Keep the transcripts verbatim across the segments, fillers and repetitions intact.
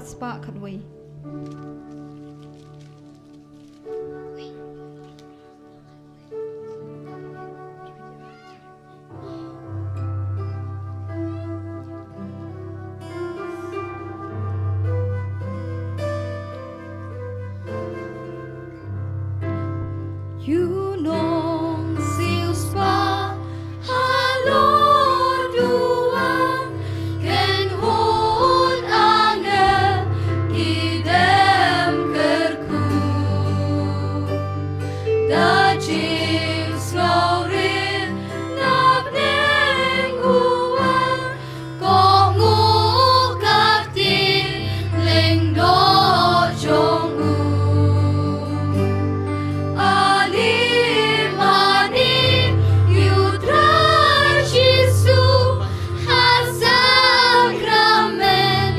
spah khatwei. Ïa u nongsiewspah halor duwan, ken hut angel ki dem kyrkhu. Da jingsngewrit na bneng u wan, kohnguh ka ktien lyngdoh jong u. Alim anim ïa u Trai Jisu ha sakramen,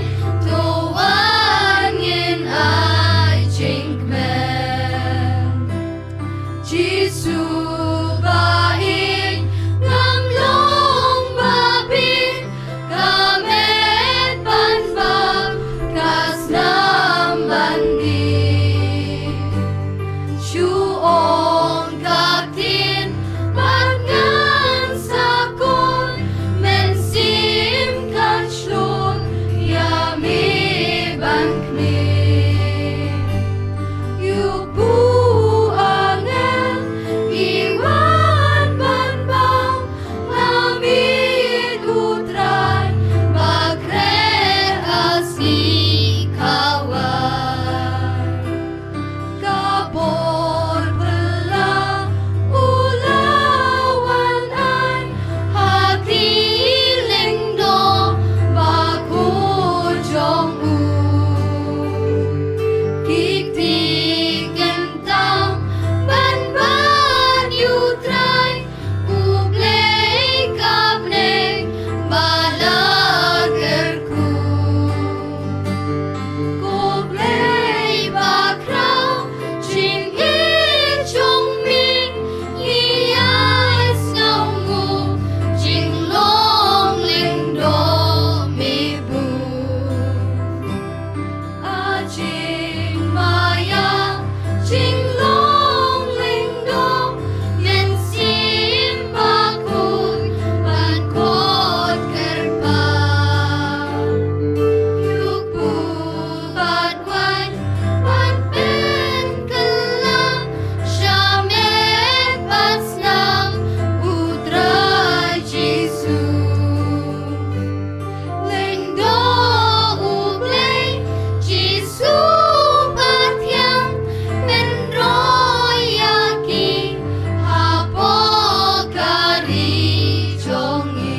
to wan ngin ai jingkmen. Jisu ba ïeit, ngam long ba bit, ka met ban bam, ka snam ban dih. Shu ong ka ktien bad ngan sa khot, mynsiem kan shlur ïa me ban knieh. Ïa u angel i wan ban bam, nga mih u Trai ba khreh ha sngi khawai. Ka bor phylla u la wan ai ha ki lyngdoh bakhuid jong u. Ki kti kyntang ban bat ïa u Trai, U Blei ka bneng ba la kyrkhu. Ko Blei bakhraw, jingïeit jong me, ngi ïai sngewnguh, jinglong lyngdoh me bun. A jingmaïa, jinglong lyngdoh, mynsiem bakhuid ban khot kyrpad. Ïa u kpu bad waiñ ban pynkylla, shamet bad snam U Trai Jisu. Lyngdoh U Blei, Jisu Pathian, pynroi ïa ki hapoh ka ri jong ngi.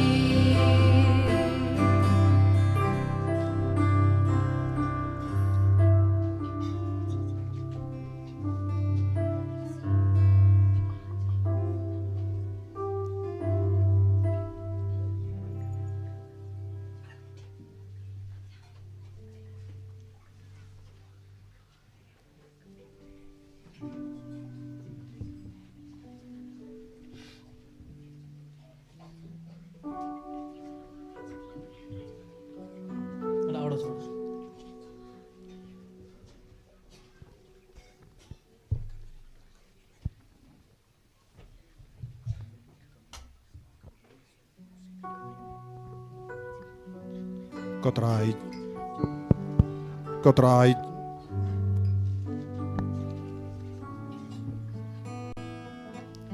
Ko Trai. Ko Trai.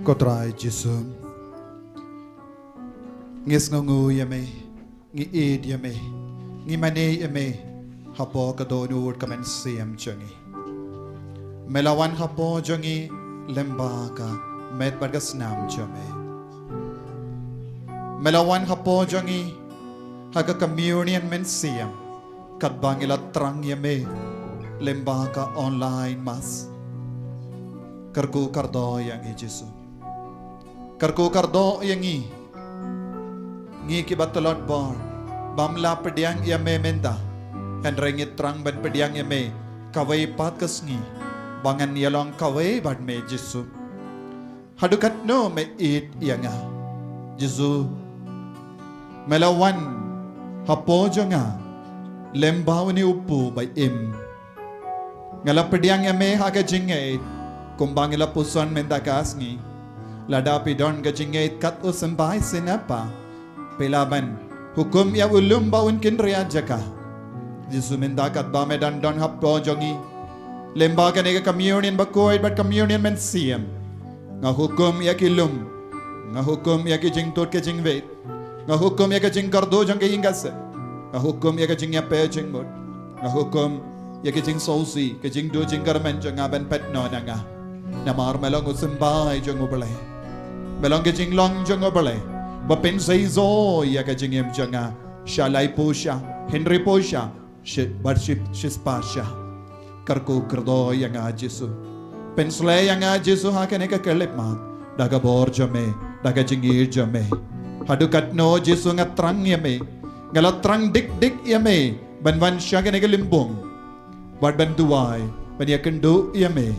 Ko Trai Jisu. Ngi sngewnguh ïa me. Ngi ïeit ïa me, ngi mane ïa me, hapoh ka dohnud ka mynsiem jong ngi. Me la wan hapoh jong ngi, lyngba ka met bad ka snam jong me. Me la wan hapoh jong ngi, ha ka communion mynsiem, katba ngi la thrang ïa me, lyngba ka online mass. Kyrkhu kyrdoh ïa ngi Jisu. Kyrkhu kyrdoh ïa ngi. Ngi kiba tlot bor, bym lah pdiang ïa me mynta. Hynrei ngi thrang ban pdiang ïa me, kawei pat ka sngi. Ba ngan ïalong kawei bad me Jisu. Haduh katno me ïeit ïa nga. Jisu. Me la wan, hapoh jong nga. Lyngba une u pud ba im, nga la pdiang ïa me ha ka jingngeit, kumba ngi la pyrshang mynta ka sngi. Lada phi don ka jingngeit kat u symbai sien pa, phi lah ban hukum ïa u lum ba un kynriah jaka. Jisu mynta katba me don don hapoh jong ngi, lyngba kane ka communion bakhuid bad communion mynsiem, nga hukum ïa ki lum, nga hukum ïa ki jingtud ki jingwit, nga hukum ïa ka jingkyrduh jong ka ïing ka sem, nga hukum ïa ka jingïapher jingmut, nga hukum ïa ka jingsngewsih, ka jingduh jingkyrmen jong nga ban pyndonkam ïa nga. Namar me long u symbai jong U Blei, me long ka jinglong jong U Blei ba pynseisoh ïa ka jingim jong nga sha laiphew sha, hynriewphew sha, shi, bad shi, shispah sha. Kyrkhu kyrdoh ïa nga Jisu. Pynshlei ïa nga Jisu ha kane ka khyllipmat da ka bor jong me, da ka jingïeit jong me. Haduh katno Jisu nga thrang ïa me, nga la thrang dik dik ïa me ban wan sha kane ka lympung, bad ban duwai, ban ïakynduh ïa me.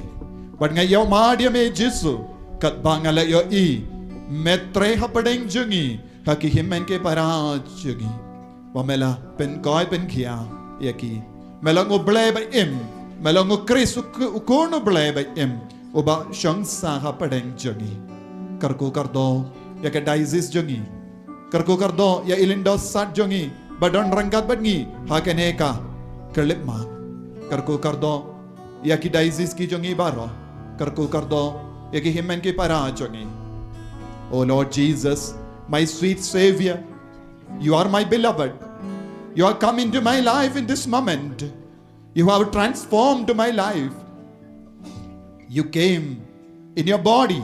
Bad nga ïohmad ïa me Jisu, katba nga la ïohi me trei hapdeng jong ngi, ha ki hynmen ki para jong ngi, ba me la pynkoit pynkhia ïa ki. Me long U Blei ba im, me long U Khrist, U K-, U Khun U Blei ba im, uba shong sah hapdeng jong ngi. Kyrkhu kyrdoh ïa ka diocese jong ngi, kyrkhu kyrdoh ïa i lyngdoh sat jong ngi ba don ryngkat bad ngi ha kane ka khyllipmat. Kyrkhu kyrdoh ïa ki diocese ki jong ngi baroh, kyrkhu kyrdoh ïa ki hynmen ki para jong ngi. Oh Lord Jesus, my sweet Savior, you are my beloved. You have come into my life in this moment. You have transformed my life. You came in your body,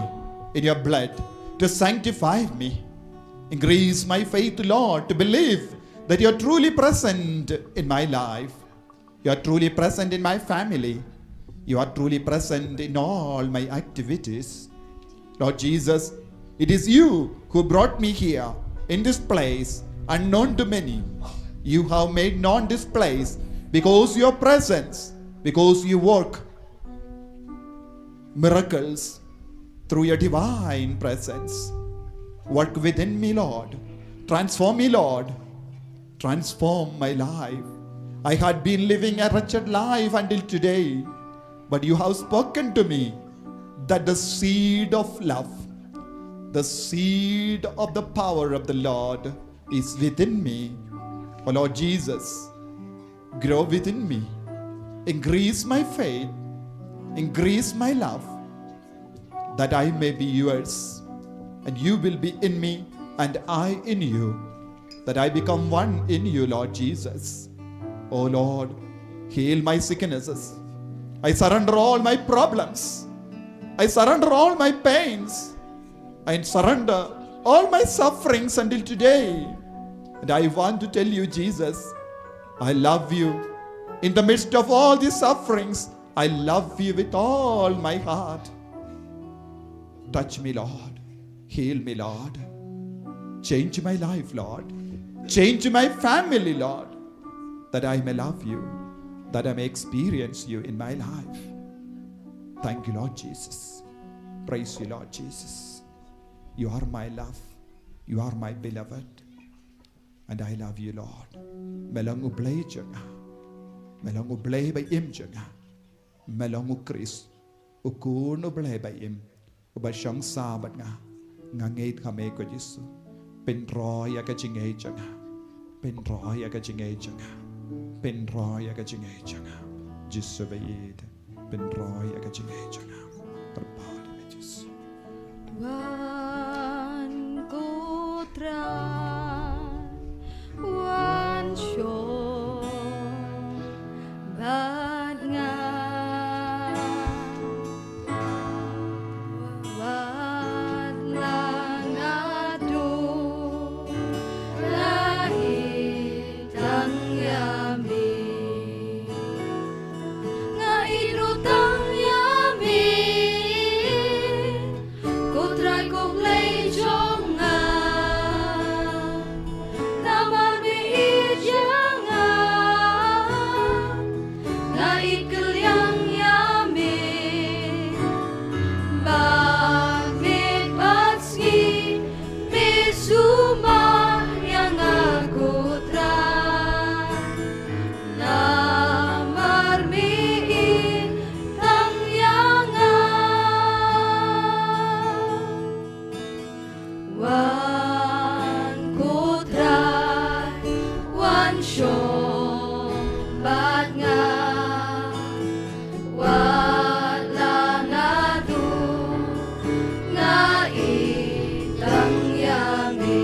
in your blood, to sanctify me. Increase my faith, Lord, to believe that you are truly present in my life. You are truly present in my family. You are truly present in all my activities. Lord Jesus, it is you who brought me here in this place, unknown to many. You have made known this place because your presence, because you work miracles through your divine presence. Work within me, Lord. Transform me, Lord. Transform my life. I had been living a wretched life until today, but you have spoken to me that the seed of love, the seed of the power of the Lord is within me. Oh Lord Jesus, grow within me. Increase my faith. Increase my love, that I may be yours, and you will be in me, and I in you, that I become one in you, Lord Jesus. Oh Lord, heal my sicknesses. I surrender all my problems. I surrender all my pains. I surrender all my sufferings until today. And I want to tell you, Jesus, I love you. In the midst of all these sufferings, I love you with all my heart. Touch me, Lord. Heal me, Lord. Change my life, Lord. Change my family, Lord. That I may love you, that I may experience you in my life. Thank you, Lord Jesus. Praise you, Lord Jesus. You are my love. You are my beloved. And I love you, Lord. Me long U Blei jong nga. Me long U Blei ba im jong nga. Me long U Khrist, U Khun U Blei ba im, uba shong sah bad nga. Nga ngeit ha me ko Jisu. Pynroi ïa ka jingngeit jong nga. Pynroi ïa ka jingngeit jong nga. Pynroi ïa ka jingngeit jong nga. Jisu ba ïeit. Pynroi ïa ka jingngeit jong nga. Kyrpad ïa me Jisu. Wan ko Trai, wan shong bad nga. Wat la nga duk, la ïeit tang ïa me. Nga ïeit ruh tang ïa me, ko Trai Shong bad nga, wat la nga duh, nga ïeit tang ïa me.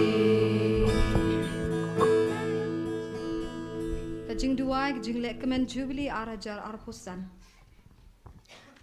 Ka jingduwai, ka jinglehkmen Jubilee ar hajar arphew san.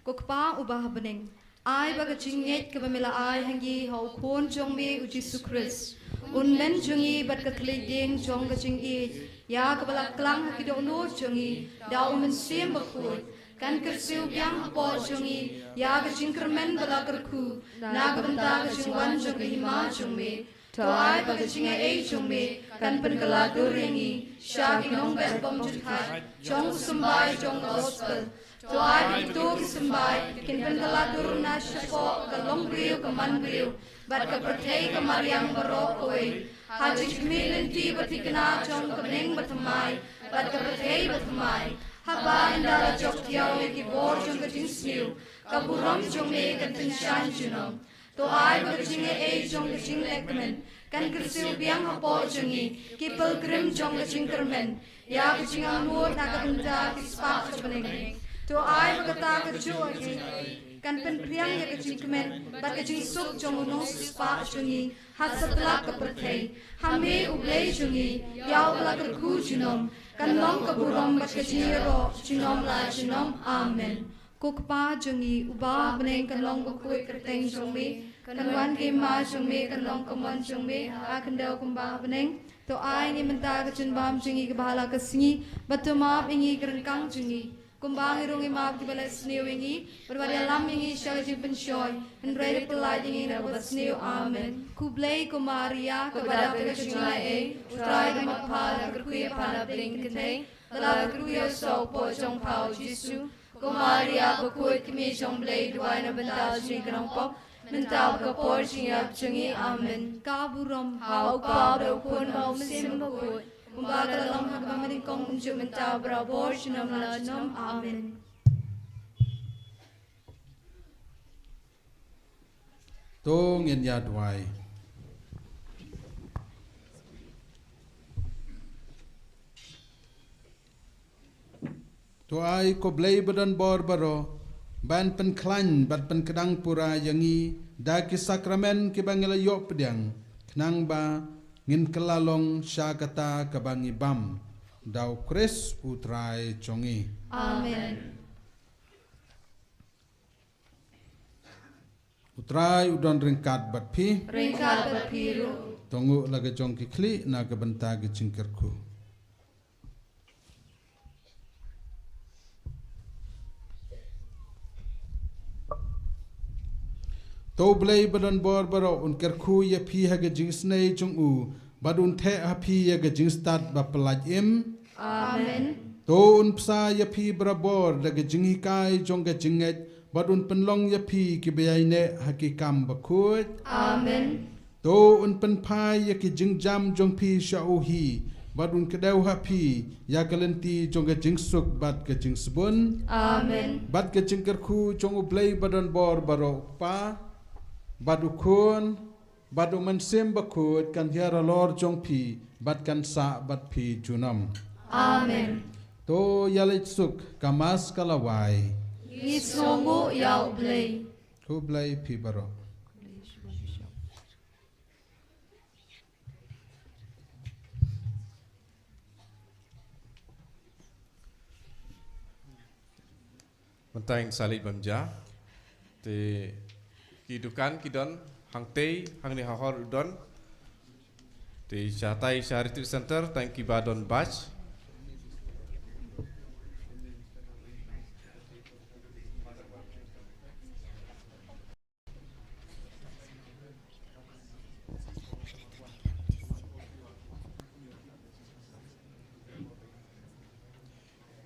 Ko Kpa uba ha bneng, ai ba ka jingngeit kaba me la ai ha ngi ha u Khun jong me u Jisu Khrist, un men jong ngi bad ka thylliej dieng jong ka jingïeit, ïa kaba la klang ha ki dohnud jong ngi da u Mynsiem Bakhuid, kan kyrsiew biang hapoh jong ngi ïa ka jingkyrmen ba la kyrkhu na ka bynta ka jingwan jong ka hima jong me. To ai ba ka jingaiei jong me kan pynkylla dur ïa ngi sha ki nongbet bymjukut jong u symbai jong gospel. To ai ba kito ki symbai kin pynkylla dur na shapoh ka longbriew ka manbriew bad ka pyrthei ka mariang baroh kawei, ha jingkhmih lynti ba thikna jong ka bneng bathymmai bad ka pyrthei bathymmai. Haba ynda la jop thiaw ïa ki bor jong ka jingsniew, ka burom jong me kan tyngshaiñ junom. To ai ba ka jingaiei jong ka jinglehkmen kan kyrsiew biang hapoh jong ngi, ki pilgrim jong ka jingkyrmen, ïa ka jingangnud na ka bynta ki spah jong ka bneng. To ai ba kata kajuh ka jingaiei kan pynphriang ïa ka jingkmen bad ka jingsuk jong u nongsiewspah jong ngi ha satlak ka pyrthei. Ha me U Blei jong ngi, ïa uba la kyrkhu junom, kan long ka burom bad ka jingïaroh junom la junom. Amen. Ko Kpa jong ngi uba ha bneng, kan long bakhuid ka kyrteng jong me, kan wan ka hima jong me, kan long ka mon jong me ha ka khyndew kumba ha bneng. To ai ngi mynta ka jingbam jong ngi kaba ha la ka sngi, bad to map ïa ngi ki ryngkang jong ngi, kumba ngi ruh ngi map kiba leh sniew ïa ngi, bad wat ïalam ïa ngi sha ka jingpynshoi, hynrei da pyllait ïa ngi na kaba sniew. Amen. Khublei ko Maria, kaba dap da ka jingaiei, U Trai u don bad pha, pha la kyrkhu ïa pha na bneng kynthei, bad la kyrkhu ïa u soh u pop jong pha u Jisu. Ko Maria bakhuid, ka Kmie jong U Blei, duwai na ka bynta jong ngi ki nongpop, mynta bad ha ka por jingïap jong ngi. Amen. Ka burom ha U Kpa, ha U Khun bad ha U Mynsiem Bakhuid, kumba ka la long ha kaba nyngkong, kumjuh mynta, barabor, junom la junom. Amen. To ngin ïa duwai. To ai ko Blei ba don bor baroh ban pynkhlaiñ bad pynkdang pura ïa ngi da ki sakramen kiba ngi la ïoh pdiang, khnang ba ngin kylla long sha kata kaba ngi bam, da U Khrist U Trai jong ngi. Amen. U Trai u don ryngkat bad phi. Ryngkat bad phi ruh. To nguh la ka jong ki khlieh na ka bynta ka jingkyrkhu. To U Blei ba don bor baroh un kyrkhu ïa phi ha ka jingisynei jong u, bad un theh ha phi ïa ka jingstad ba pyllait im. Amen. To un bsa ïa phi barabor da ka jinghikai jong ka jingngeit, bad un pynlong ïa phi kiba ïaineh ha ki kam bakhuid. Amen. To un pynphai ïa ki jingjam jong phi sha u hi, bad un kdew ha phi ïa ka lynti jong ka jingsuk bad ka jingsbun. Amen. Bad ka jingkyrkhu jong U Blei ba don bor baroh, U Kpa, bad U Khun, bad U Mynsiem Bakhuid kan hiar halor jong phi, bad kan sah bad phi junom. Amen. To ïa leit suk, ka Mass ka la wai. Ngi sngewnguh ïa U Blei. Khublei phi baroh. Mynta ngin sa leit bam ja. Te ki dukan ki don hangtei, hangne ha hor u don. Te shatai sha retreat center tang kiba don badge.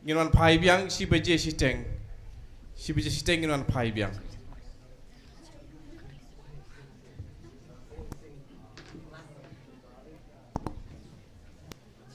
Ngin wan phai biang shi baje shiteng. Shi baje shiteng ngin wan phai biang.